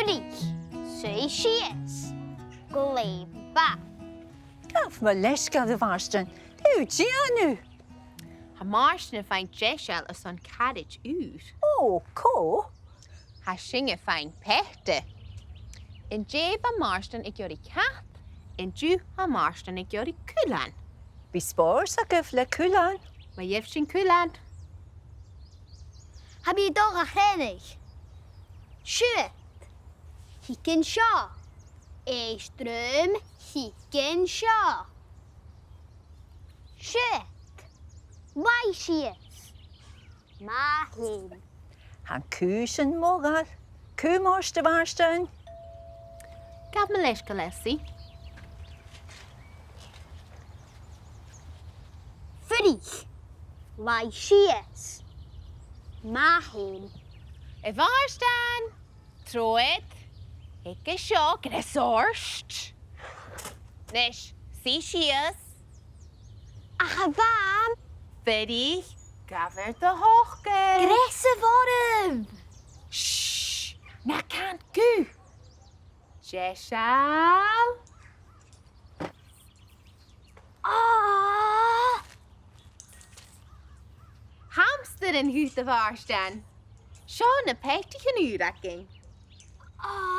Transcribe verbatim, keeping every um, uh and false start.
Fuirich, suidh sìos. Glè mhath. Gabh mo leisgeul, a Mhàrtainn. Dè tha thu a' dèanamh? Tha Màrtainn a' faighinn deiseil airson caraid ùr. Ò, cò? Tha sinne a' faighinn peata. An-dè bha Màrtainn ag iarraidh cat, an-diugh tha Màrtainn ag iarraidh cuilean. Bidh spòrs agaibh le cuilean. Ma gheibh sinn cuilean. Tha mi a' dol a chreic. Siuthad, thig an seo. Èist rium, thig an seo. Siuthad, laigh sìos. Math fhèin. Tha an cù sin modhail. Cù mòr, a Mhàrtainn. Gabh mo leisgeul, Elsie. Fuirich, laigh sìos. Math fhèin. A Mhàrtainn, trobhad, thig an seo, greas ort. Nis, suidh sìos. Ach a Mham. Fuirich, gabh air do shocair. Greas orm. Shh, na can guth. Deiseil. Ah! Hamstar an-diugh, a Mhàrtainn. Seo na peataichean ùra againn. Ah!